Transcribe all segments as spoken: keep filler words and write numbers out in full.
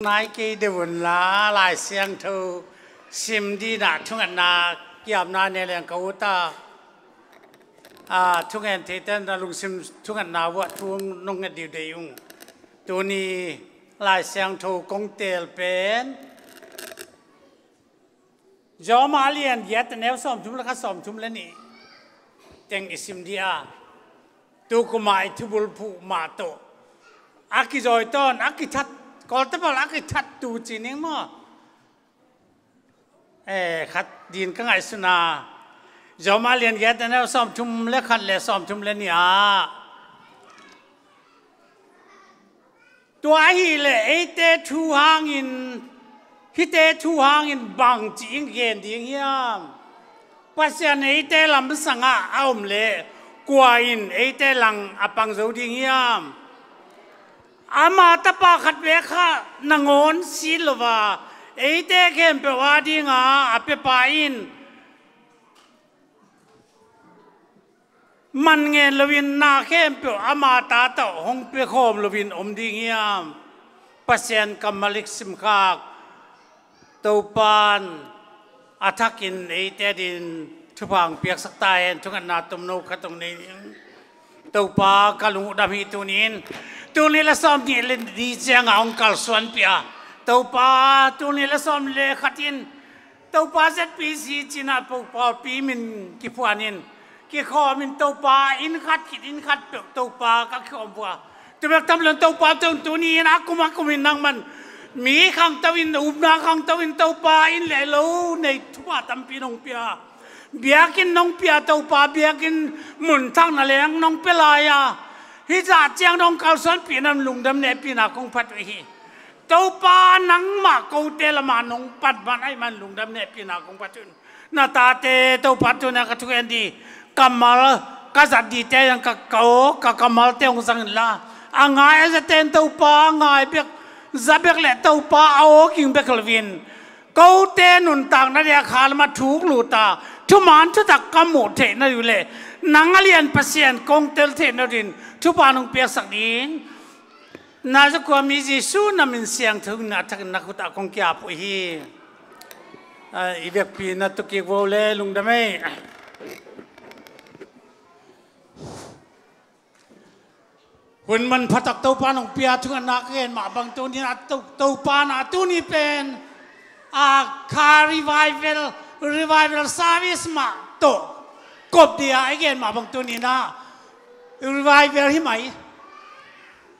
nai kei deuh un la, Lai Siangtho sim dingin ah thungetna kiamna ne leng ka ut a, a thungen theite na lungsim thungetna vuah thu nong nget dih uh deih ung. Tuni Lai Siangtho kong teel pen Rom a lian giat a neu sawmthum le khat, sawmthum le nih teng i sim dih a, tu kuma i thubulphuh mah tawh a kizawi tawn, a kithat, Kawlte pawl a kithat tu ci ning maw? Eh, khat ding ka ngaihsun a, Rom a lian giat a neu sawmthum le khat le sawmthum le nih ah, tua ahih leh eite thu hangin, hihte thu hangin bangci in gen ding hiam? Pasian eite lamsangah a om leh kua in eite lang a pang zo ding hiam? Ama tapa khat bek kha nangawn si lo a, eite khempeuh adingin a piapa in man ngen loin na khempeuh ama ta tawh hong pia khawm loin om ding hiam? Pasian kammal i simkhak Topa'n a thakin eite adingin thupha hong piaksak ta hen. Thungetna tomno khat hong nei ning. Topa, ka lung uh dam hi tuni-in. Tul nih le sawmnih le nih ciangah hong kalsuanpih a, Topa, tul nih le sawmnih le khat in Topa, Z P C ci-in ah Topa pawlpi min kiphuanin, kikhawmin Topa, inn khat khit inn khat peuh Topa ka kikhawm uh a, tu bek tham loin Topa, tu, tuni-in a kum a kumin nangman mi khangto in, upna khangto in Topa, inn le lo nei thupha tampi nong pia, biakinn nong pia Topa, biakinn mun thak na leng nong pia lai a, hih zah ciang nong kalsuanpih na lungdam nehpihna kong phat uh hi. Topa, nangmah kote lamah nong pan man ahih man lungdam nehpihna kong phat un. Na tate Topa, tuni-a ka thugen ding kammal ka zat dingte, ka, ka aw, ka kammalte hong zang inla, a ngai a zate in Topa, a ngai bek, za bek le Topa, a aw ging bek loin, kote nuntakna dingin a kha lamah thuk lut a, thuman thutak ka muh theih nading le nang a lian Pasian kong tel theih nadingin thupha nong piaksak ding. Nazareth khua mi Jesu na min siangtho in a thakin na khut ah kong ki-ap uh hi. Ah, i vekpi na tu kik vo le, lungdam ei. Hun manpha tak Topa nong pia, thungetna ka gen mah bang tuni-in a To-, Topa na tuni pen a kha revival, revival service mah tawh kop dingin a i gen mah bang tuni-in a revival hi mai.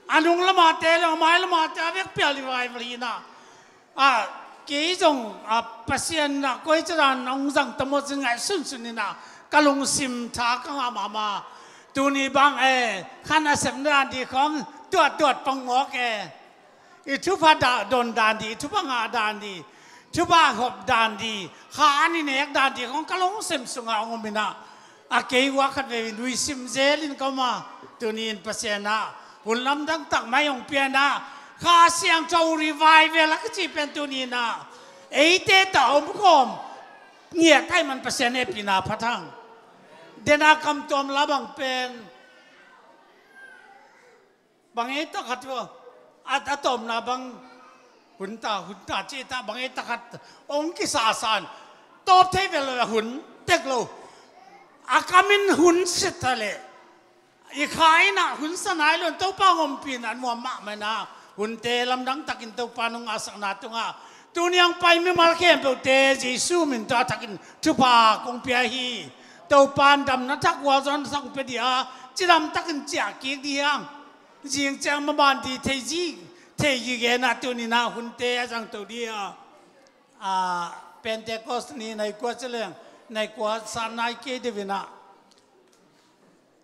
A nung lamate le a mai lamate a vekpi a revival hi na. A, kei zong, a, Pasian in a koi ciang dan hong zang ta maw ci-in ngaihsun sun in a, ka lungsim tha ka ngah mahmah. Tuni bang, eh, kha nasepna dan ding khawng tuat tuat pang mawk e. I thupha da-, don dan ding, i thupha ngah dan ding, thupha hop dan ding, kha an i nek dan ding khawng ka lungsim sungah hong om in a, a kei uh a khatvei nuisim zelin ka om a, tuni-in Pasian in a hun lamdang tak mai hong pia in a, Kha Siangtho revival a kici pen tuni-in a eite tawh a om khawm ngiat ahih man Pasian hehpihna pha thang. Den a kamtuam la bang pen bang ei takhat uh a, a tawpna bang hun ta, hun ta ci ta, bang ei takhat hong kisasa in tawp thei ve lo a, hun tek lo. A kamin hun sit ta leh i kha in a hun sa nai lo in Topa hong ompih in a nuam mahmah in a, hunte lamdang takin Topa nong ngahsakna tungah tuni hong pai mimal khempeuhte Jesu min tawh a thakin thupha kong pia hi. Topa in damna thak, gualzawhna thak hong pia ding a, cidam takin ciah kik ding hi hang. Zing ciang maban ding thei zi, thei gige in a, tuni-in a hunte a zangto ding a, a, Pentecost ni nai kua ci leng nai kua sa nai kei deuh in a,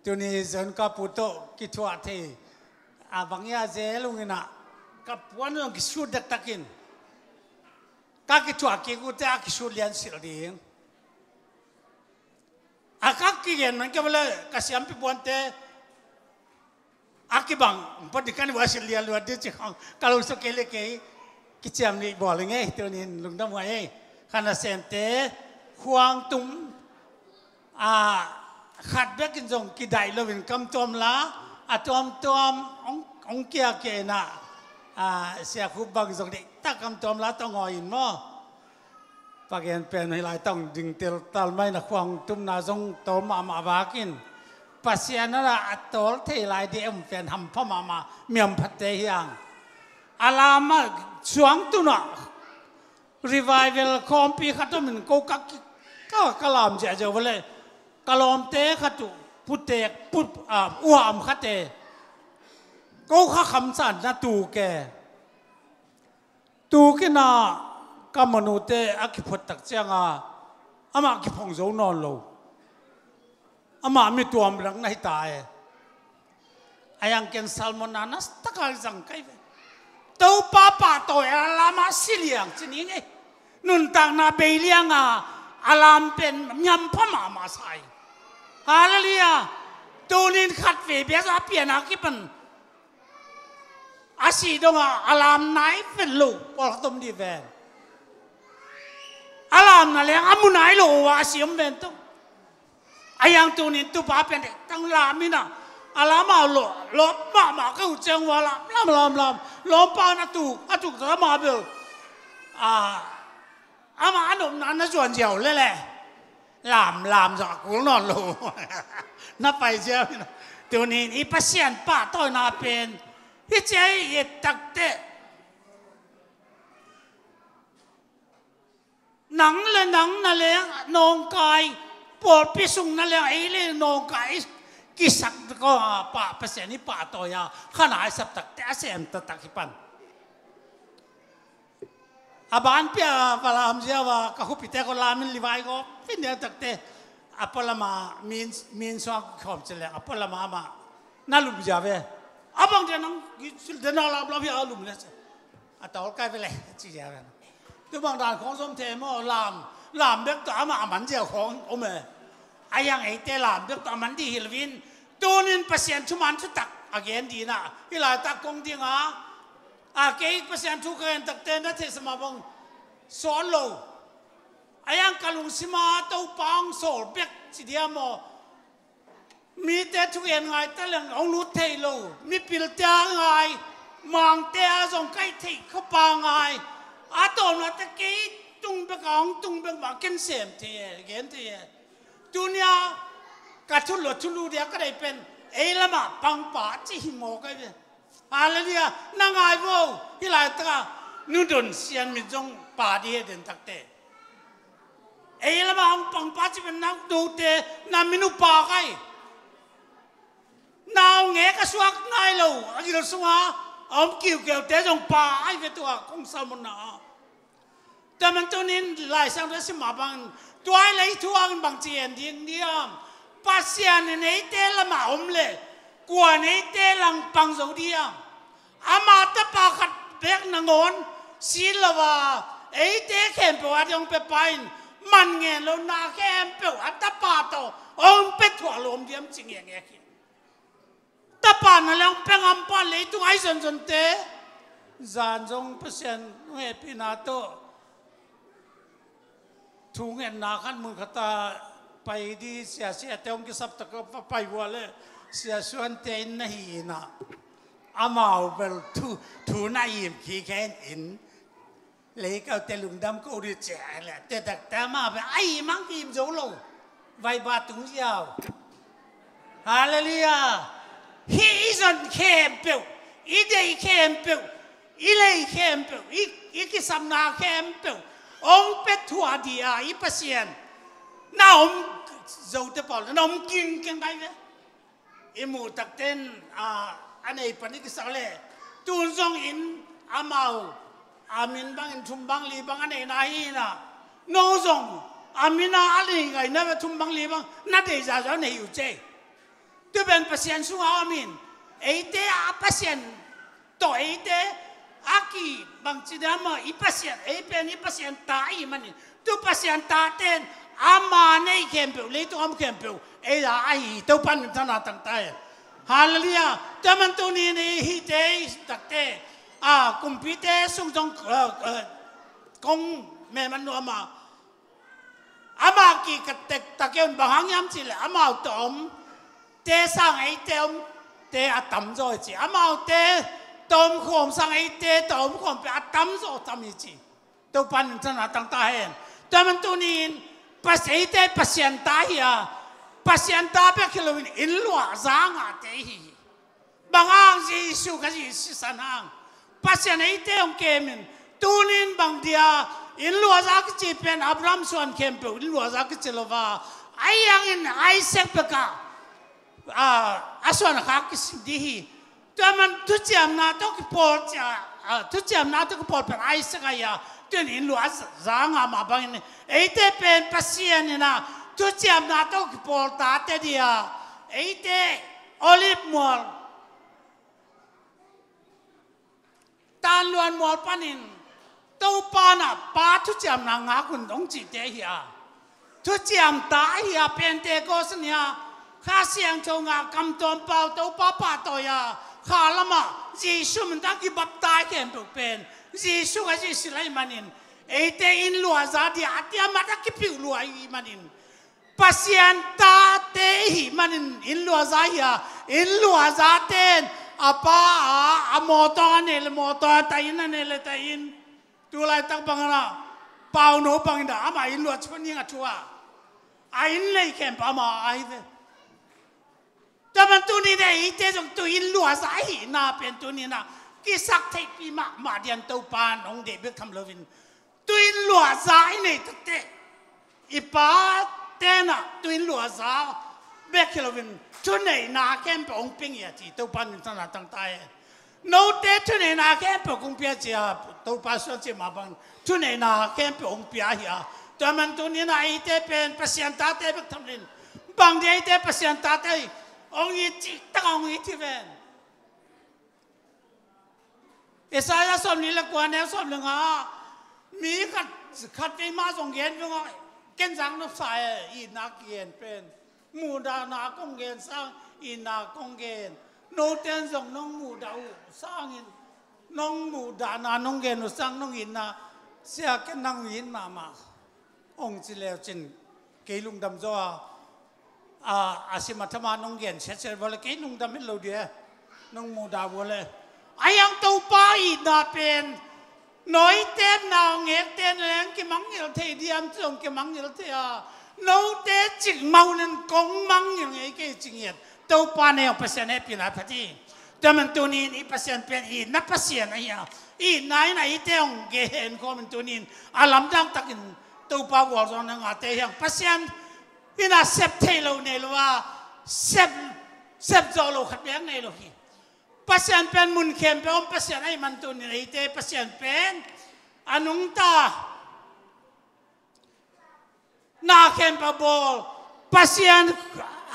tuni zon ka pu tawh kithuah thei a, bang hia zel ung in a, ka puan zong kisut dektakin ka kithuah kik uh teh a kisut lian silh ding. A ka kigen man kei uh leh ka siampi puante a kibang pawt ding, ka ni uh a silh lian luat ding ci khawng ka lo suk kei leh kei kiciam nih bawl ing ei, tuni-in lungdam huai ei. Kha nasemte khuang tum a, khat bekin zong kidaih loin kamtuam la, a tuamtuam hong, hong kiakia in a, A, Sia Khup bang zong deihtak kam tuam la tong hawi in maw? Pagen pen hi lai tong ding tel tal mai na khuang tumna zong tawm mahmah vakin Pasian a tawl thei lai ding om pen hampha mahmah, miamphatte hiang. A lam a suang tunah revival khawmpi khat om in ko ka ki-, ka, ka lam ziahziah vele ka lawmte khat uh putek put, a, uam khate ko kha khamsan na tuke. Tukinah ka manute a kiphuat tak cianga amah kiphong zo nawn lo. Amah mi tuam lak na hi ta e. A yang ken salmon na na taka zang kai ve. Topa pahtawi a lama si liang ci ning e. Nuntakna bei lianga a lam pen miampha mahmah sa hi. Halleluiah. Tunin khat ve bia a piana kipan a si donga a lam nai vet lo pawlkhat om dih ven. A lamna leng a mu nai lo a si om ven tong. A yang tunin tupa pen dek tang lam ina a lama lo, lo mahmah ka uh ciang ua lam, lam, lam, lam. Lawmpa na tuk, a tuk ta lama bel. A, ama a nopna na zuan ziau lele. Lam, lam zong a kul nawn lo. Na pai ziau ina. Tunin i Pasian pahtawina pen hi cia i et takte. Nang le nang na leng nawngkai, pawlpi sung na leng ei le nawngkai kisak ko a pah Pasian i pahtawi a khana i sap takte a sem taktak hi pan. A ban pia va lam ziau a ka hupite ko lamin livai ko fin dia takte a pualama min, min suang khawm ci leng a pualama amah na lum ziau ve. A bang dia nang sil dia na lam lam hi a lum le ci. A tawl kai vele ci ziau ve. Tu bang dan khawng zom the maw lam, lam bek tawh amah a man ziau khawng om e. A yang eite lam bek tawh a man dih hi lovin tunin Pasian thuman thutak a gen dina hi laitak kong dinga. A kei Pasian thu ka gen takte na theihsa mah bang sawn lo. A yang ka lungsima Topa hong sawl bek ci dia maw? Mite thugen ngai ta leng hong lut thei lo. Mipilte a ngai, mangte a zong kaih theih khawpa ngai. A tawmna te kei tung bek a hong tung bek mah ken sem thei e, gen thei e. Tunia ka thulu thulu dia ka dei pen ei lamah pangpa ci hi maw kai ve. Halleluiah. Na ngai vo. Hi laitaka nu don sian mit zong pa di he den takte. Ei lama hong pangpa ci pen na nute na minu pa kai. Nau nge ka suak ngai lo a gil sunga a om kiukeute zong pa ai ve tua kong salmonna a. Tua man tunin Lai Siangtho sim mah bangin tua i lei thu angin bang ci en ding diam? Pasian in eite lamah om le kua in eite langpang zo diam? Ama tapa khat bek nangawn si lo a eite khempeuh a ding hong pia pa in man ngen lo na khempeuh a tapa tawh hong pia thuah lo om diam ci ngekngek hi. Tapa na leng pia ngam pan leitung ai zonzonte. Zan zong Pasian hehpihna tawh thu ngetna khat mun khata pai di siasiate hong kisap tak pa pai vua le siasuante in na hi ina. Amau bel thu, thu na im khikhen in. Leikaute lungdam ko di cia le te takte amah bel a im ang im zo lo. Vai ba tung ziau. Halleluiah. Hih i zon khempeuh, i deih khempeuh, i lei khempeuh, i, i kisapna khempeuh hong pia thuah dih a i Pasian na om zote pawl na om kingkeng kai ve. I muh takten a, a nei pan i kisak le tun zongin amau a min bangin thum bang li bang a neihna hi ina. No zong a min a a nei ngaina ve thum bang li bang na deih zahzah a nei uh cei. Tu pen Pasian sunga om in eite a Pasian tawh eite a ki bangci dama i Pasian ei pen i Pasian ta ahi manin tu Pasian taten ama nei khempeuh leitung om khempeuh ei a ahi Topan min thana tangta e. Halleluiah. Taman tunin i hite i takte a kumpite sung zong kong meman nuam a amah kih ka tektak e un bang hang hiam cihleh amau tawh om te sang eite om te a tamzaw hi ci amaute Tawh om khawm sang eite tawh om khawm pen a tamzaw tam hi ci. Topa minthanna tang ta hen. Tua man tuni-in Pas- eite Pasian ta hi a, Pasian ta bek hi loin inn luahza ngahte hi hi. Bang hang? Jesu Khazih sisan hang Pasian eite hong kemin, tuni-in bang dia inn luahza kici pen Abraham suan khempeuh inn luahza kici lo a, ahi hangin Isaac bek a, a, a suan a khak kisim ding hi. Tua man thuciamna tawh kipawl cia, a, thuciamna tawh kipawl pen Isaac ahi a, tua in inn luahza ngah mah bangin eite pen Pasian in a thuciamna tawh kipawl tate ding a, eite Olive mual, Tanluan mual panin Topa in a Pa thuciamna ngak un hong cihte hi a, thuciam ta ahi a, Pentecost ni a Kha Siangtho ngah, kam tuam pau Topa pahtawi a, kha lamah Jesu min tawh kibaptize khempeuh pen Jesu Khazih sila ahih manin eite inn luahza ding a, a tiamat a kipilh lua ahih manin Pasian tate i hih manin inn luahza hi a, inn luahzate in a pa a, a mawtaw a nei le mawtaw, a taih inn a nei le taih inn. Tu laitak bangin a Pauno bangin a, amah inn luah ci pah ning a thu a, a inn lei khempeuh amah a hi ve. Tua man tuni-in a eite zong tu inn luahza ahihna pen tuni-in a kisaktheihpih mahmah ding a, Topa in hong deih bek tham loin tu inn luahza i neih takteh i pate in a tu inn luahza bek hi loin thuneihna khempeuh hong pia hi a ci. Topa in minthanna tang ta hen. Note thuneihna khempeuh kong pia ci a, Topa suan cih mah bang thuneihna khempeuh hong pia hi a. Tua man tuni-in a eite pen Pasian tate bek tham loin, bang dia eite Pasian tate hong it cih tak a hong it hi ven. Isaiah sawmli le kua, neu sawm le nga ah, mi khat, khatvei mah zong gen ve ngah, ken zak nopsa e, itna kigen pen muhdahna kong gen sang itna kong gen. Note in zong nong muhdah uh sangin, nong muhdahna nong gen uh sang nong itna, sia ken nang it mahmah hong ci leu cin kei lungdam zaw a, a, a sim a tham a nong gen siatsiat vua le kei lungdam het lo ding e, nong muhdah vua le. Ahi hang Topa itna pen, note na hong ekte na leng kimangngilh thei diam, ci hong kimangngilh thei a, note cikmah un in kong mangngilh ngei kei ci ngiat. Topa na hong Pasian hehpihna phat hi. Tua man tuni-in i Pasian pen itna Pasian ahi a, itna in a eite hong gen khawm in tuni-in a lamdang takin Topa gualzawhna ngahte hi hang. Pasian in a sep theih loh nei lo a, sep, sep zawh loh khat bek nei lo hi. Pasian pen mun khempeuh om Pasian ahih man tuni-in eite Pasian pen a nungta, na khempeuh bawl Pasian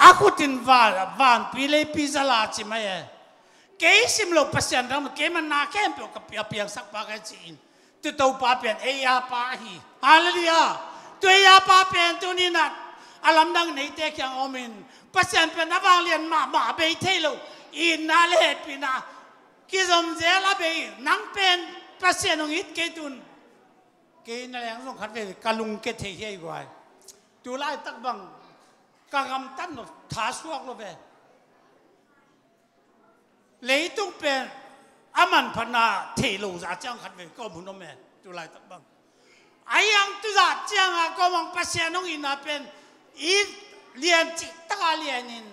a khut in van, vanpi leipi zala ci mai e. Kei sim loh Pasian dang lo, keimah na khempeuh ka pi-, a piangsak pa ka hi ci-in. Tu Topa pen ei a pa hi. Halleluiah. Tu ei a pa pen tuni-in a, a lamdang neite kiang om in, Pasian pen a vanglian mahmah a bei thei lo, itna le hehpihna kizom zel a bei. Nang pen Pasian hong it kei tun, kei na leng zong khatvei ka lungke thei hi ei guai. Tu laitak bang ka gamtat lo, tha suak lo ve. Leitung pen a manphatna thei lo zah ciang khatvei ka om hun om e, tu laitak bang. Ahi hang tu zah ciang a ka om hang Pasian hong itna pen it lian cih tak a lian in,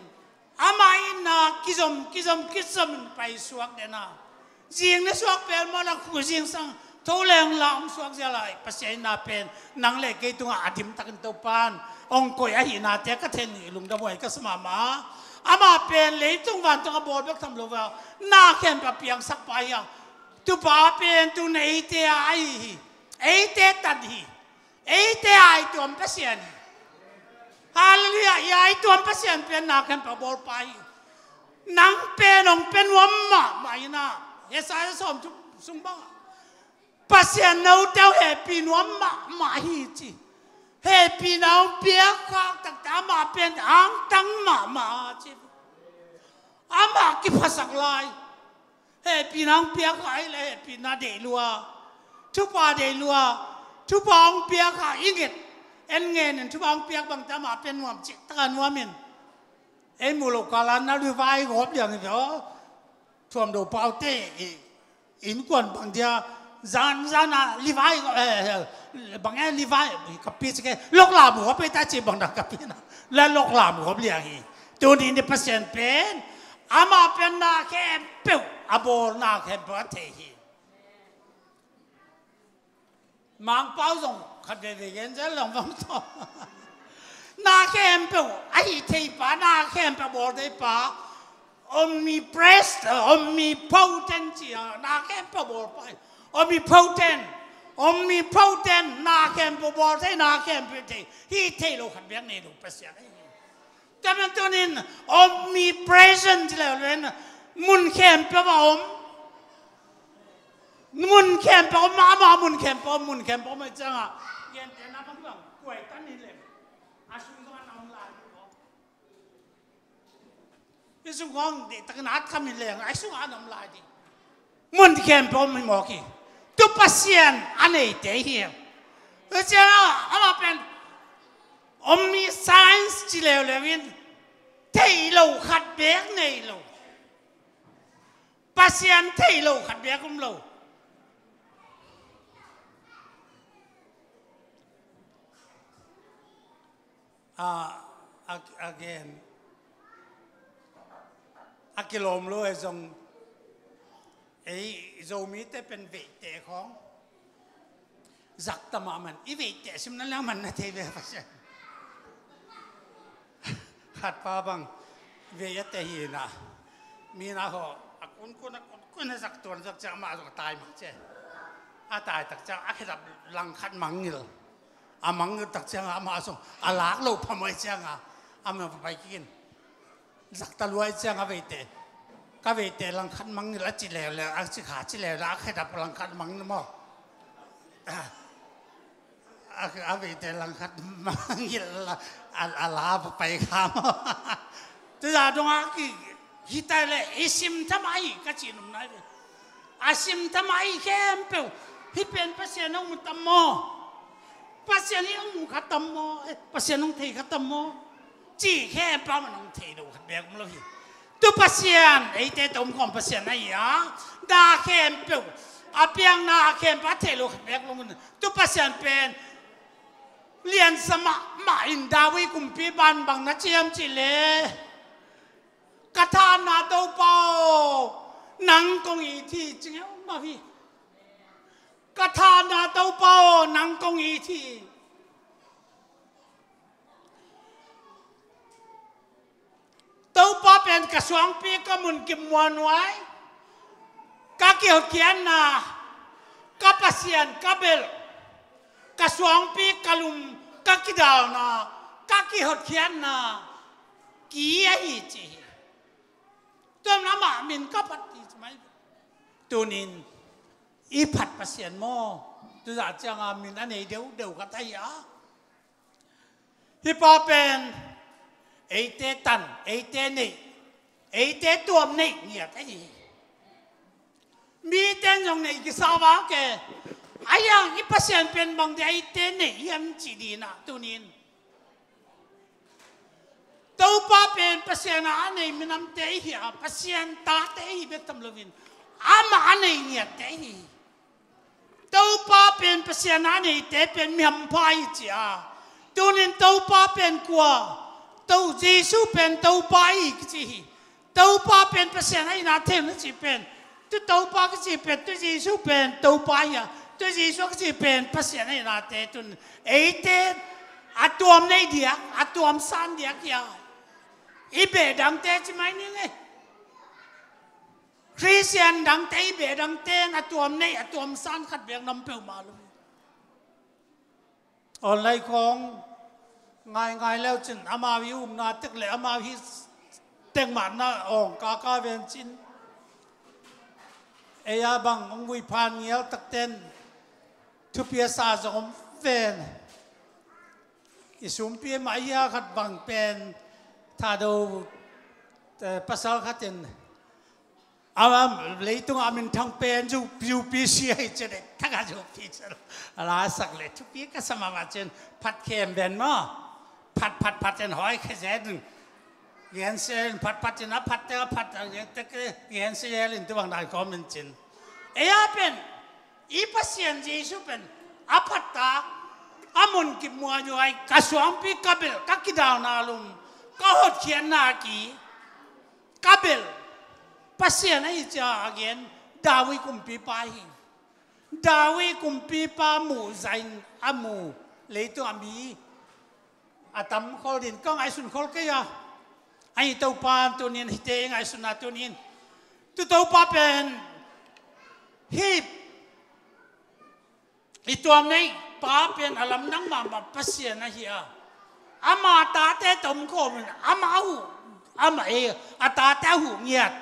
amah itna kizom, kizom, kizom in paisuak den a, zing ni suak pelmawh lang khu zingsang tho leng la om suak zia lai. Pasian itna pen nang le kei tungah a dim takin Topa in hong koih ahihnate ka theih nih lungdam huai ka sa mahmah. Amah pen leitung vantung a bawl bek tham lo a, na khempeuh a piangsak pa hi a. Tupa pen tu-in eite a ahi hi. Eite tan hi. Eite a aituam Pasian hi. Halleluiah. I aituam Pasian pen na khempeuh a bawl pa hi. Nang pen hong pia nuam mahmah in a, Isaiah sawmthum sung bang a, Pasian note uh hehpih nuam mahmah hi ci. Hehpihna hong piak khak takte amah pen angtang mahmah ci. Amah kiphasak lai. Hehpihna hong piak khak ahih leh hehpihna deih lua, thupha deih lua. Thupha hong piak khak i nget, en ngen in thupha hong piak bangte amah pen nuam cih tak a nuam in. Ei muh loh kal a na lui vai gawp liang hi ve aw. Thuamdo paute i Innkuan bang dia, zan, zan a, Levi, eh, bang e, Levi, ka pi cike, lok lam uh, a pi ta ci bang da ka pi na, la lok lam uh, liang hi. Tuni ni Pasian pen, ama pen na khempeuh, a bawl na khempeuh a thei hi. Mangpau zong khat veve gen zel long vang to. Na khempeuh, a hi thei pa, na khempeuh bawl thei pa, omnipresent, omnipotent ci a, na khempeuh bawl pa. Omnipotent, omnipotent, na khempeuh bawl thei, na khempeuh thei, hi thei lo khat biak nei lo Pasian ahi. Tua man tunin omnipresent ci leuleu in mun khempeuh a om. Mun khempeuh a om, ama mun khempeuh a om, mun khempeuh a om a ciangah. Gentehna bang bang, kuai tan hi leng. A sung zong a na om lai ding. I sung khawng deihtakin a at kham hi leng, a sung a na om lai ding. Mun khempeuh a om hi mawk hi. Tu Pasian a neite hi. Tua ciangah, ama pen omniscience ci leuleu in thei lo khat beek nei lo. Pasian thei lo khat beek um lo. A, a, again, a kilawm lo e zong, ei Zomite pen veihte khawng zak ta mahmah, i veihte sim na leng man na thei ve Pasian. Khat pa bang veih a te hi na, mi na haw a kunkun, a kunkun a zak tuan zak ciang amah zong a tai mah ci. A tai tak ciang a khedap langkhat mangngilh. A mangngilh tak ciang amah zong a lak lo phamawh ciang a, amah pai kik in. Zak ta lua ciang a veihte, ka veihte langkhat mangngilh a ci leuleu, a ci kha ci leuleu, a khedap langkhat mangngilh maw. A, a veihte langkhat mangngilh a, a, a la pai kha maw. Tua zah dong a ki, hi ta leh i sim tham ahi ka ci num nai ve. A sim tham ahi khempeuh, hih pen Pasian hong mu tam maw. Pasian hih hong mu kha tam maw, eh, Pasian hong thei kha tam maw. Ci khempeuh a man hong thei lo khat beek om lo hi. Tu Pasian, eite tawh om khawm Pasian ahi a, na khempeuh, a piang na khempeuh a thei lo khat beek lo mun. Tu Pasian pen liansa mahmah in David kumpi ban bang na ci hiam cih leh, ka thahatna Topa aw, nang kong it hi, ci ngeu mah hi. Ka thahatna Topa aw, nang kong it hi. Topa pen ka suangpi, ka mun kimuanhuai, ka kihotkhiatna, ka Pasian, ka belh, ka suangpi, ka lum, ka kidalna, ka kihotkhiatna, ki ahi ci hi. Tua amah min ka phat hi ci mai. Tunin i phat Pasian maw, tu zah ciang a min a nei deuhdeuh khat ahi a. Hih pa pen eite tan, eite neih, eite tuam neih ngiat ahi hi. Mite in zong neih kisa vak e. Ahi hang i Pasian pen bang dia eite neih hiam cih ding a, tunin Topa pen Pasian a a nei minamte ihi a, Pasian tate ihi bek tham loin amah a nei ngiatte ihi hi. Topa pen Pasian a neite pen mi hampha hi ci a. Tunin Topa pen kua? To Jesu pen Topa ihi kici hi. Topa pen Pasian ahihna thei un a cih pen, tu Topa kici pen, tu Jesu pen Topa hi a, tu Jesu kici pen Pasian ahihnate tun eite a tuam neih diak, a tuam san diak hi a. I behdangte ci mai ning e. Khristian dangte, i behdangte in a tuam neih, a tuam san khat bek nam peuhmah lo. Online khawng ngaingai leu cin, amau i upna tek le amau i tek matna awng kaka ven cin. Ei a bang hong vui phan ngial takten thupi a sa zong om ven. I sumpi mah i a khat bang pen Thado, eh, pasal khatin, a, leitungah a minthang pen U P C ahi ci a, deih takah U P C a la sak le thupi ka sa mahmah cin, phat khem ven maw. Phat, phat, phat in hoi khe zen. Gen se in phat, phat in a phat te, a phat, a gen te ke, gen se in tu bang dai kawm in cin. Ei a pen i Pasian Jesu pen a phattak, a munkip muanhuai, ka suangpi ka belh, ka kidalna lum, ka hotkhiatna ki, ka belh Pasian ahi ci-a a gen David kumpipa hi. David kumpipa muhzah in a mu leitung a mi a tam khol ding ka ngaihsun khol kei a. Ahi Topa in tunin hihte i ngaihsunna tunin tu Topa pen hih i tuam neih pa pen a lamdang mahmah Pasian ahi a. Ama tate tomkhawm in ama a huh, ama e, a tate a huh ngiat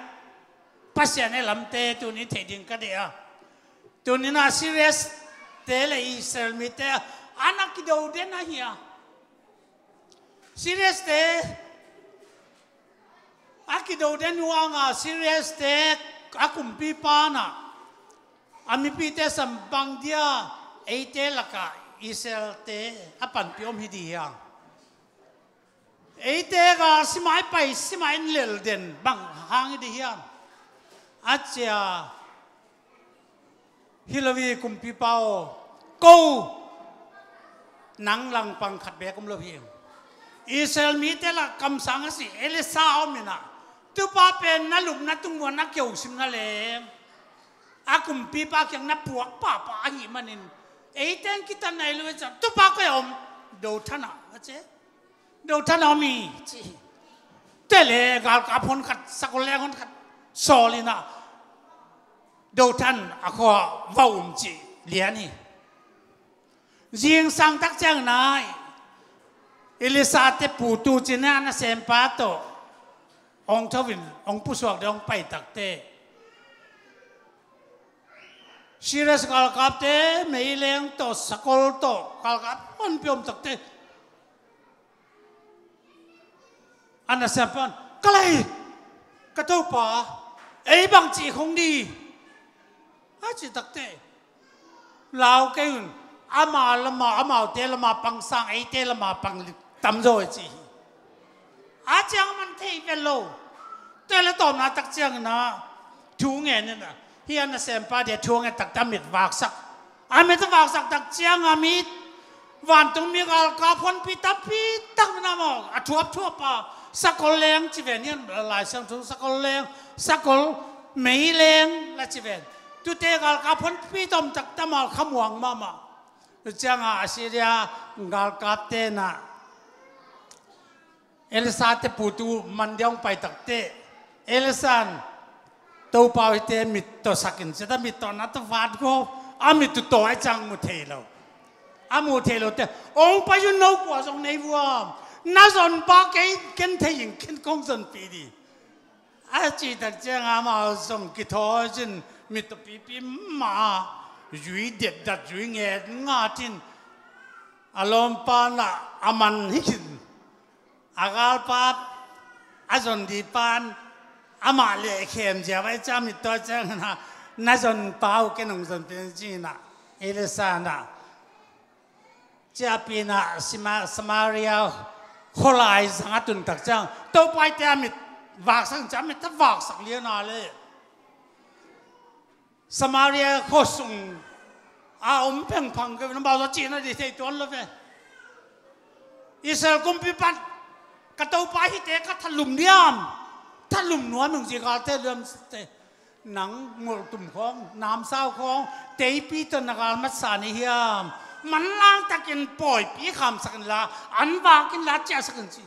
Pasian e lamte tunin theih ding ka deih a. Tunin a Syria te le Israel mite a na kido den ahi a. Syria te a kido den uh a nga Syria te a kumpipa na a mipite sam bang dia eite lakah Israel te a panpih om hi ding hiam? Eite gal sima i pai sima in lel den bang hang hi ding hiam? A ci a. Hi lo hi kumpipa aw, ko nang langpang khat beek om lo hi. Israel mite lak kamsang a si Elisa om in a, tupa pen na lupna tung muan na keusim na leng a kumpipa kiang na puak pahpah ahih manin eite in kitanna i lo e ci a, tupa koi a om? Dothan ah a ci. Dothan a om hi ci hi. Tua le galkap hon khat, sakol leng hon khat sawl in a, Dothan a khua ah va um cih lian hi. Zingsang tak ciang na Elisa te putu ci-in a nasempa tawh hong tho in hong pusuak ding hong pai takte Syria galkapte meileng tawh sakol tawh galkap honpi om takte a nasempa in, ka lei, ka topa, ei bang cih khong ding a cih takte lau kei un. Ama lama, amaute lama pang sang eite lama pang tamzaw hi ci hi. A ciang man thei vet lo. Tua le tawpna tak ciangin a thu ngen in a, hi a nasempa dia thu ngen takte a mit vaksak. A mit a vaksak tak ciang a mit vantung mi galkap honpi tampi tak min a mawk a thuapthuap a, sakol leng ci ven hian, Lai Siangtho sakol leng, sakol meileng la ci ven. Tute galkap honpi tom takte a mal khamuang mahmah. Tua ciang a Assyria galkapte na Elisa te putu man dia hong pai takte Elisa in, topa aw, hihte mit tawsak in ci a, mit tawh na tawh vat go. A mit uh tawh a ciang mu thei lo. A mu thei lote, hong pai un, no kua zong nei vuam? Na zon pa kei ken thei ing, ken kong zonpih ding a cih tak ciang a amau zong kithawi cin, mit tawh pipi mah a, zui detdat, zui nget ngat in a lawmpa na a man hi khin. A galpa a zon ding pan amah leh khem zia vai ca mit tawh ciang na, na zon pa uh ken hong zon pen ci na Elisa na ciahpih na Sima-, Samaria khualai zang a tun tak ciang topa aw, hihte a mit vaksak in ci a, mit a vaksak lian a le Samaria khuasung a om phengphang kei ve, na bau zaw cihna ding thei tuan lo ve. Israel kumpipa in, ka topa, hihte ka thalum diam? Thalum nuam ing, zi galte liam te. Nang ngolhtum khawng, namsau khawng, teipi tawh na galmat sa ni hiam? Manlang takin pawipi khamsak inla, an vak inla ciahsak in ci.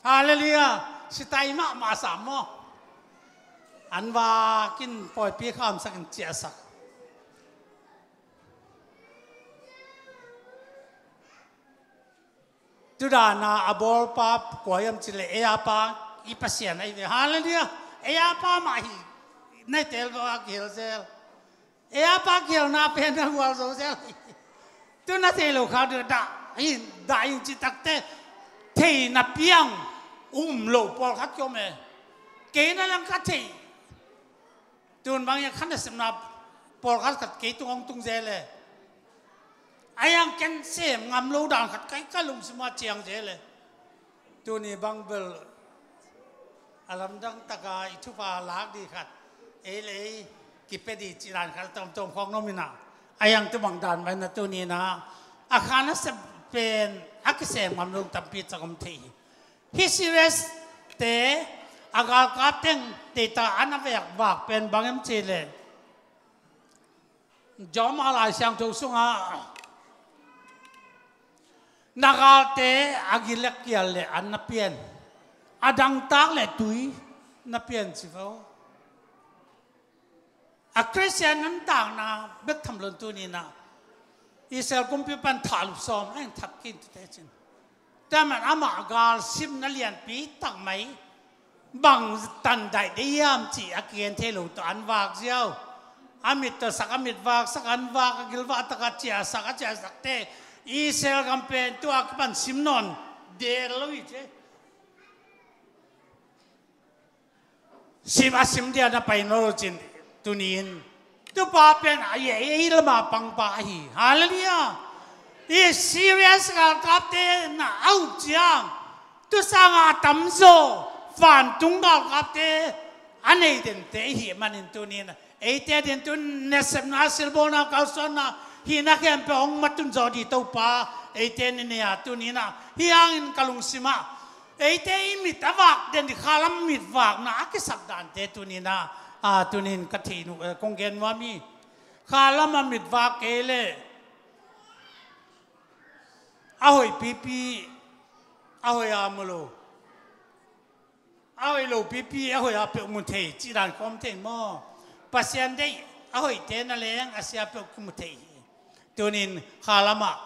Halleluiah. Sitai mahmah sam maw? An vak in pawipi khamsak in ciahsak. Tudana a bawlpa kua hiam cih leh ei a pa i Pasian ahi ve. Halleluiah. Ei a pa mah hi. Na tel va kihel zel. Ei a pa kihelna pen na hual zo zel. Tu na thei lo kha dah hi, dah hi ci takte thei na piang um lo pawlkhat kiom e. Kei na lang kha thei. Tun bang hian kha nasepna pawlkhat khat kei tung hong tung zel e. A hiang ken sem ngam lo dan khat kai ka lungsim ah ciang zel e. Tuni bang bel a lamdang taka i thupha lak ding khat ei le ei kipia dih cih dan khat a tawmtawm khawng na om in ah, a hiang tu bang dan mah in ah tuni in ah a kha nasep pen a kisem ngam lo tampi cak om thei hi. Hih series te a galkap teng deita an a vek vak pen bang hiam cih leh, Rom a Lai Siangtho sungah na galte a gilkial leh an na pian, a dangtak leh tui na pian ci vo. A Khristian nuntakna bek tham lo in tuni in ah Israel kumpi pan thahlup sawm a hing thak khin tute cin. Tua man amah galsimna lianpi tak mai bang tan daih dei hiam cih a kigen thei lo tawh an vak ziau. A mit tawh sak a mit vak sak an vak, a gilvah tak a ciahsak a ciahsak te. Israel gam pen tua kipan sim nawn del lo hi ci. Sim a sim dia na pai nawn lo cin tuni in. Tupa pen a ei, ei lama pangpa ahi. Halleluiah. Hih Syria galkapte na a up ciang, tu sangin a tamzaw vantung galkapte a nei dente i hih manin tuni in eite adingin tun nasepna, silbawlna, kalsuanna, hihna khempeuh hong matun zawh dih Topa eite ni nei a tuni in ah. Hih hangin ka lungsim ah eite i mit a vak den dih, khalam mit vakna a kisap dante tuni in ah, a, tuni in ka theih uh, eh, kong gen nuam hi. Khalam a mit vak kei leh a hoih pipi, a hoih a mu lo, a hoih lo pipi, a hoih a peuh mu thei cih dan khawng om thei maw? Pasian deih a hoihte na leng a sia peuh kimu thei hi. Tuni in khalam ah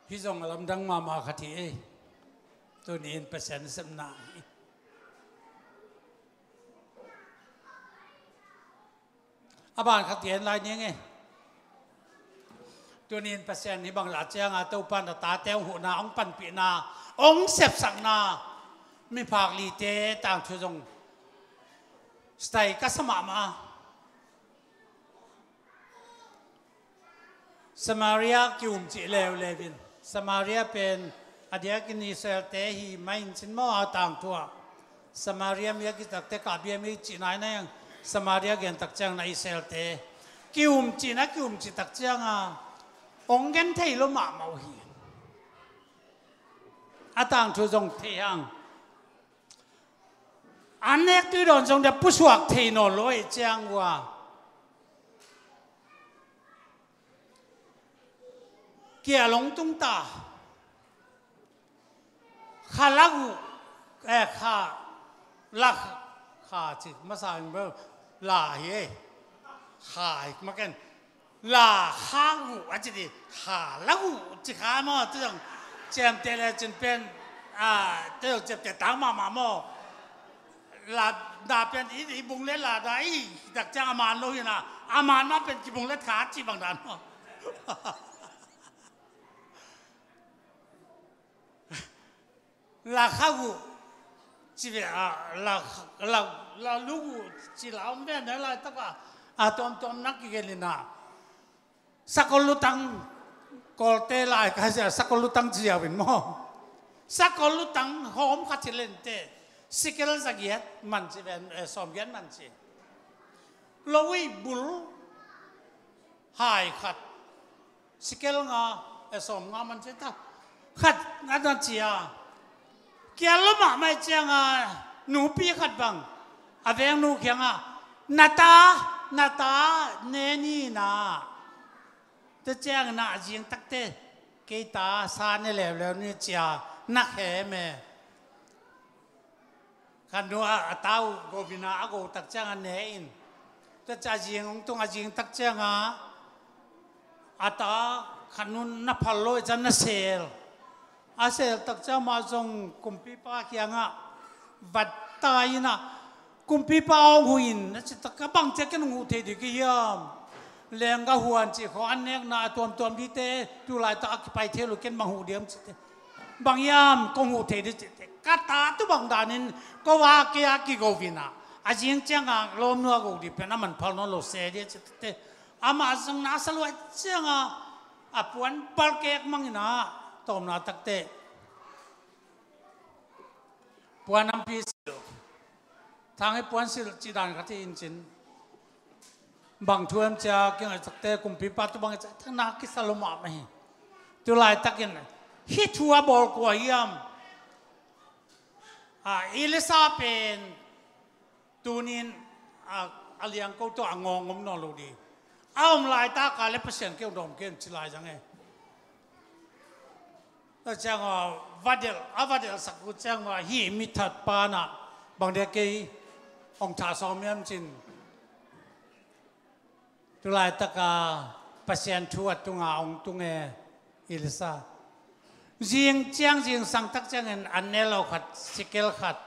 hih zong a lamdang mahmah khat hi ei. Tuni in Pasian nasepna hi. A ban khat gen lai ning ei. Tuni in Pasian hih bang lah ciangin Topa in a tate hong huhna, hong panpihna, hong sepsakna, miphak lite tangthu zong style ka sa mahmah. Samaria ki-um cih leuleu in, Samaria pen a diakin Israel-te hi mah in cin maw, a tangthu ah. Samaria mi a kici tak teh, Kabia mi cihna hi na hiang, Samaria gen tak ciangin Israel-te ki-um cihna, ki-um cih tak ciangin hong gen thei lo mahmah uh hi. A tangthu zong thei hang. An nek tui dawn zong dia pusuak thei nawn lo ahih ciang uh a, kial hong tung ta. Kha la uh, eh, kha la, kha ci masa in bel la hi ei. Kha hi mah ken. La kha uh a ci dih, kha la uh ci kha maw, tu zong ciamteh le cin pen, a, tu zong ciamteh tang mahmah maw. La na pen i, i bung le la da i tak ciang a man lo hi na, a man mah pen kibung le kha ci bang dan maw. La kha uh ci ve a, la, la, la lu uh ci la om ve na laitak a, a tuamtuam nak kigen in a. Sakol lutang, Kawlte lai ka sia, sakol lutang ci ziau in maw. Sakol lutang hawm khat hi lente, sikel zagiat man ci ve, eh, sawmgiat man ci. Lo ui bul hai khat, sikel nga, eh, sawm nga man ci ta. Khat a na ci a. Kial lo mahmah ciangin nupi khat bang a vengnu kiangah, na ta, na ta ne ni na. Tua ciangin a zing tak teh, kei ta sa ne leuleu ni ci a, na khem e. Khat nu a, a ta uh go vin a, a go tak ciangin a ne in. Tua ciang a zing hong tung, a zing tak ciangin a ta khat nu na phal lo ahih ciangin na sel. A sel tak ciang mah zong kumpipa kiangah va tai in a, kumpipa hong huh in, na ci tak a, bang ci a ken hong huh thei ding ka hiam? Lengga huan cih khawng an nekna a tuamtuam dite, tu laitak a kipai thei lo, ken bang huh ding hiam ci teh. Bang hiam kong huh thei ding ci teh. Ka ta tu bang danin ko va kei a kigo vin a, a zing ciangin lawmnu a go ding pen a man phal nawn lo se ding ci teh. Amah zong na sa lua ciangin a puan palkek mang in a, tawmna tak teh. Puan nampi silh. Thang hi puan silh cih dan khat hi in cin. Bang thu em cia kingaihsakte kumpipa tu bang hi cia thang nak kisa lo mahmah hi. Tu laitakin hih thu a bawl kua hiam? A, Elisa pen tunin a, a liangko tawh a ngawng om nawn lo ding. A om laitaka le Pasian keu dawm keu ci lai zang e. Tua cianga vadelh, a vadelhsak uh cianga hih mithat panah bang dia kei hong thah sawm hiam cin. Tu laitaka Pasian thu a tunga hong tung e Elisa. Zing ciang zingsang tak ciangin a ne lo khat, sikel khat,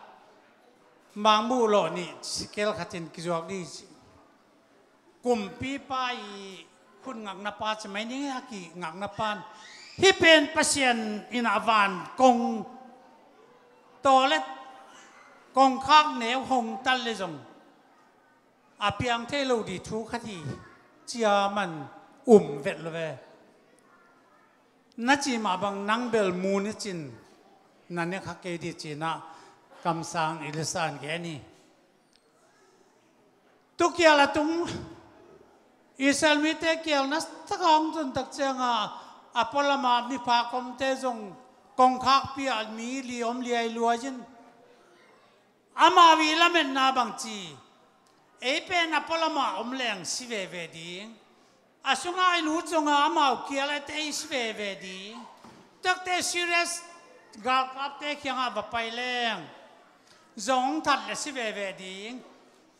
mangmuh lawh nih sikel khatin kizuak dih ci. Kumpipa i khut ngakna pa ci mai ning a kingakna pan hih pen Pasian in a van kong tawlet kongkhak neu hong tal le zong a piang thei lo dih thu khat hi cia man um vet lo ve. Na cih mah bang nang bel mu ni cin na ne kha kei dih cinah kamsang Elisa in gen hi. Tukial a tung Israel mite kial na taka hong tun tak cianga a pualama mipa komte zong kongkhakpi ah mi li om liai luai in amau i lametna bangci, ei pen a pualamah om leng si veve ding. A sungah i lut zonga amau kial aite i si veve ding. Takte serious galkapte kiangah va pai leng zong hong that le si veve ding.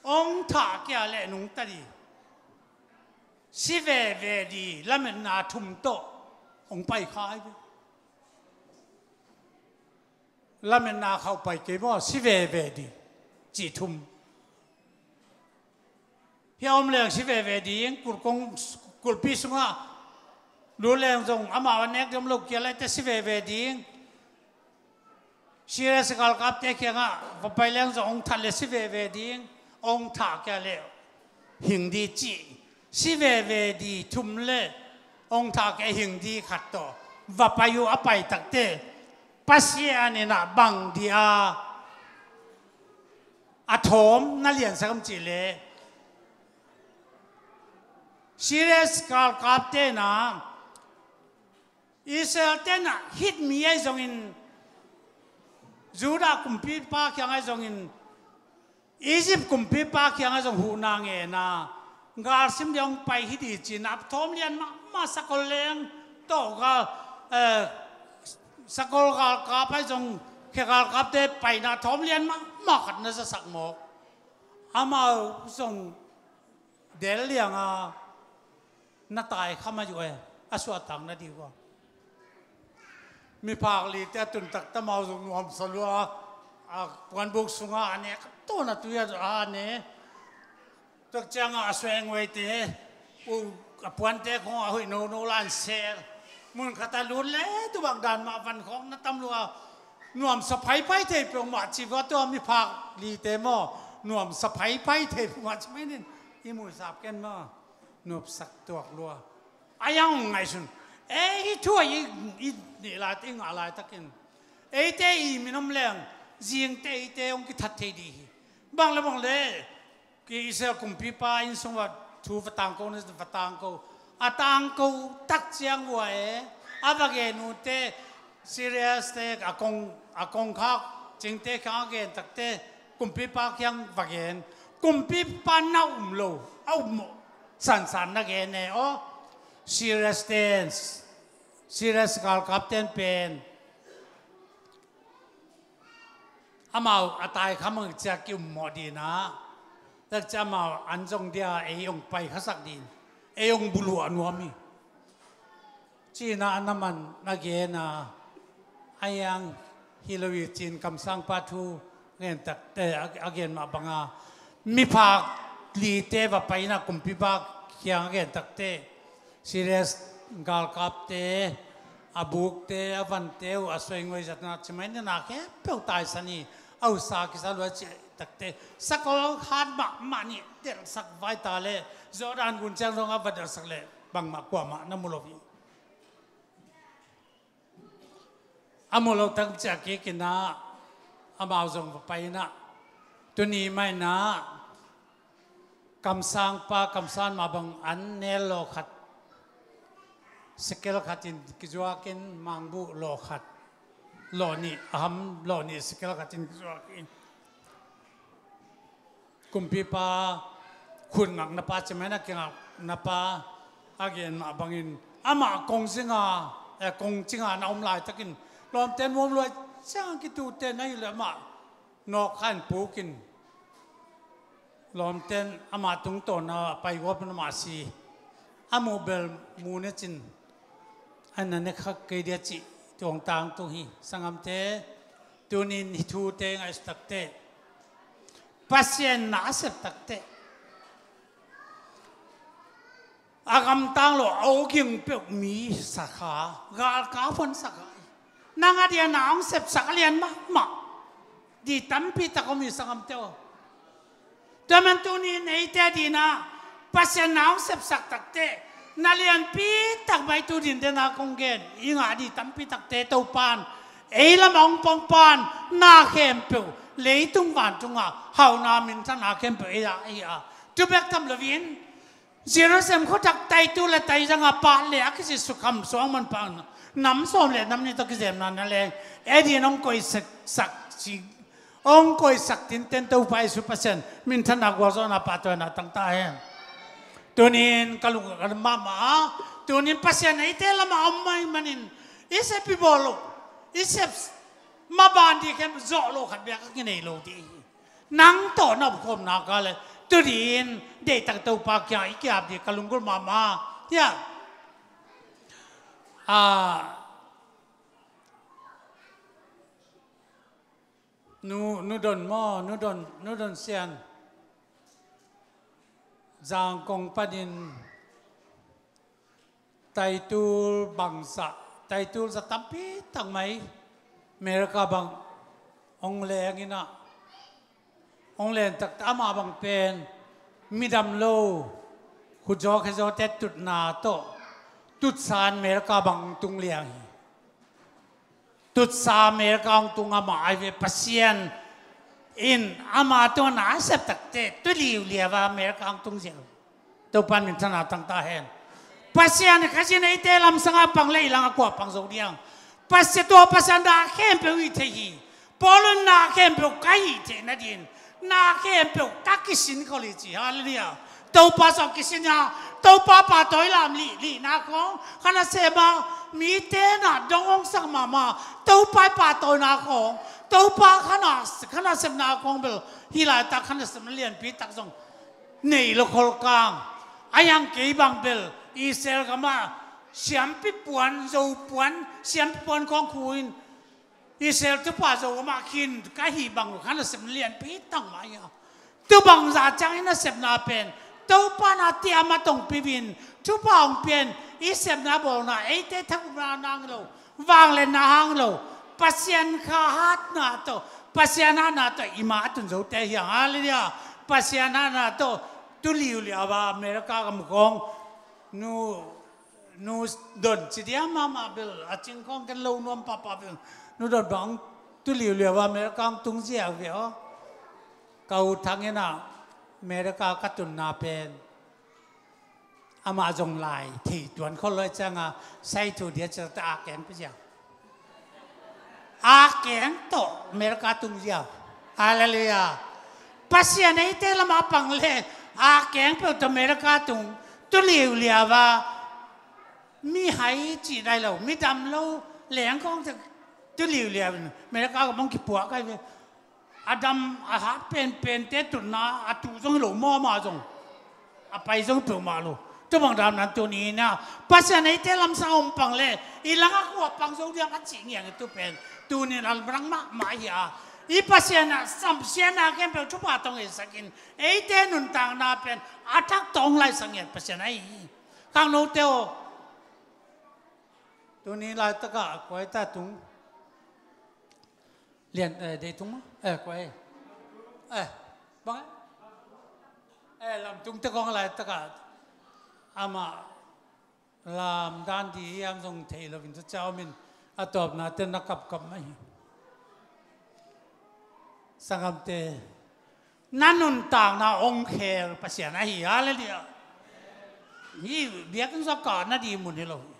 Hong thah kia le nungta ding. Si veve ding lametna thum tawh hong pai kha hi ve. Lametna khauh pai kei maw, si veve ding cih thum. Hia om leng si veve ding, kulkong, kulpi sungah lut leng zong amau a nek ding om lo kial aite si veve ding. Syria galkapte kiangah va pai leng zong hong that le si veve ding, hong thah kia le hing ding cih, si veve ding thum le hong thah kia hing ding khat tawh va pai uh a pai takte Pasian in ah bang ding a a thawm na liansak om cih leh Syria galkapte in ah Israel-te in ah hih mi ahi zongin, Judah kumpipa kiang ahi zongin, Egypt kumpipa kiangah zong huhna ngen a, galsim ding hong pai hi ding ci-in a thawm lian mahmah sakol leng tawh gal, eh, sakol galkap ahi zong, khia galkapte paina thawm lian mahmah khat na zasak mawk. Amau zong del liang a na tai kha mah uh e, a suahtak na ding uh a. Miphak lite a tun takte amau zong nuamsa lua, a puanbuk sungah a ne, ka tawh na tui a ne. Tua ciangah a suai nguaite, u, a puante khong a hoih nono lan sel. Mun khat a lut le tu bang dan mah van khong na tam lua. Nuamsa phaiphai thei peuhmah ci vua tua miphak lite maw. Nuamsa phaiphai thei peuhmah ci mai nin. I muisap ken maw. Nopsak tuak lua. A yang ngaihsun. Ei, hih thu a i, i nih laitakin, i ngah laitakin, eite i min om leng, zingte eite hong kithat thei ding hi. Bang le bang le, ki Israel kumpipa inn sung va thu va tangko, na va tangko. A tangko tak ciang vua e, a va gen uh te, Syria-te a kong, a kongkhak cingte kiang a gen takte, kumpipa kiang va gen. Kumpipa na um lo, a um sansan na gen e aw. Syria-te, Syria galkapten pen amau a tai kha mang ciak ki um mawh ding a. Tak ciang amau an zong dia ei hong pai khasak ding. Ei hong buluah nuam hi. Ci-in a na man na gen a, a yang hi lo hi ci-in kamsangpa thu gen takte, a, a gen mah banga miphak lite va pai in a kumpipa kiang a gen takte, Syria galkapte, a bukte, a vante uh a suai nguai zatna ci mai nin a khempeuh taisan hi, a usa kisa lua ci takte, sakol hat mahmah nih delhsak vai ta le, Jordan gun ciang zong a va delhsak le, bangmah kuamah na mu lo hi. A mu lo tang ciah kik in a, Amau zong va pai inah, tuni mah inah kamsangpa, kamsang mah bang an nel lawh khat, sekel khatin kizuakin, mangbuh lawh khat, lawh nih, a ham lawh nih sekel khatin kizuakin, kumpipa khut ngakna pa, cimai na kingakna pa a gen mah bangin, amah kong zinga, eh, kong cinga na om laitakin, lawmte nuam luai ciang kitute na hi leh amah nawk khan pukin, lawmten amah tungtawna pai guap na mah si, a muh bel mu ne cin, a na ne kha kei dia cih tuang tangtung hi. Sanggamte, tunin hih thute ngaihsut takteh, Pasian na a sep takteh, a gamtang lo, a awging peuh mi sakha, galkap hon sakha. Nang a dia na hong sepsak a lian mahmah. Di tampi tak om hi, sanggamte aw. Tua man tunin eite a dinah Pasian na hong sepsak takteh, na lianpi tak mah i tu din dena kong gen, i ngah di tampi takte Topan ei lamah hong pongpan, na khempeuh, leitung vantungah hauhna minthanna khempeuh ei ah hi a. Tu bek tham loin, Jerusalem khuatak taitu le taizanga pah le a kici sukham suang man pah, nam sawm le nam nih tawh kizemna na leng, ei din hong koihsak, sak ci, hong koihsak tinten Topa Jesu Pasian minthanna, gualzawhna, pahtawina tang ta hen. Tunin ka lung ka mahmah a, tunin Pasian eite lamah om mah ih manin, i sep i bawl lo, i sep maban di khem zawh lo khat bek a kinei lo dih hi. Nang tawh na omkhawmna ka le, tudin deihtak Topa kiang i kiap di ka lunggulh mahmah. Hiah, a, nu, nu Don maw, nu Don, nu Don Sian, Zangkong panin taitul bangzah, taitul za tampi tak mai America bang hong leng inah, hong leng takte amah bang pen midam lo, khutzaw khezawte tutna tawh tutsa in America bang hong tung liang hi. Tutsa America hong tung amah ai ve, Pasian in ama tungah na a sep takte tu liuliau a America hong tung ziau. Topan minthanna tang ta hen. Pasian in Kha Siangtho eite lamsangah pang le i langah kua pang zo diang. Pasian, tua Pasian na khempeuh i thei hi. Paul in na khempeuh ka hih theih nadin, na khempeuh ka kisin khol hi ci. Halleluiah. Topa sawh kisin a, Topa pahtawi lam lihlihna khawng, kha nasem a mite na dong hong sak mahmah, Topa i pahtawina khawng, Topa kha na, kha nasepna khawng bel hih laitak kha nasepna lianpi tak zong nei lo khol kang. A hiang kei bang bel Israel gamah siampi puan, zo puan, siampi puan khawng khu in Israel thupha zo amah khin ka hih bang lo kha nasepna lianpi tak mah hi a. Tu bangzah ciangin nasepna pen Topa na tiam a tongpi in thupha hong pia in i sepna bawlna eite thagupna hang lo, vangliatna hang lo, Pasian kha hatna tawh, Pasian hatna tawh i ma a tun zote hi hang. Halleluiah. Pasian hatna tawh tu liuliau a America gam khawng nu, nu Don ci dia mahmah bel a cing khawng ken lo nuam pahpah bel, nu Don bang tu liuliau a America hong tung ziau ve aw. Ka u Thang inah America ka tunna pen amah zong lai thei tuan khol lo cianga sai thu dia ciang ta a keng pia ziau. A keng tawh America tung ziau. Halleluiah. Pasian eite lamah pang le a keng peuh tawh America tung tu liuliau a, mihai cih nai lo, midam lo leng khawng tu liuliau in America gam hong kipuah kai ve. A dam a hat penpente tutna a tuh zong hi lo maw, amah zong a pai zong peuhmah lo. Tu bang dam nan tuni inah Pasian eite lamsang om pang le i langah kua pang zo diam a cih ngiang i tu pen tunin a lamdang mahmah hi a. I Pasian ah samsiatna khempeuh thupha tawh ngeisak in eite nuntakna pen a thak tawh hong laisak ngiat Pasian ahi hi. Khangnote aw, tuni laitakah kuai ta tung. Lian, eh, dei tung maw? Eh, kuai. Eh, bang eh? Eh, lamtung te kong laitakah amah lamdan di hiam zong thei loin tu cia omin a tawpna ten na kapkap mai hi. Sanggamte, na nuntakna hong khel Pasian ahi. Halleluiah. Hih biakinn sung kah na ding mun hi lo hi.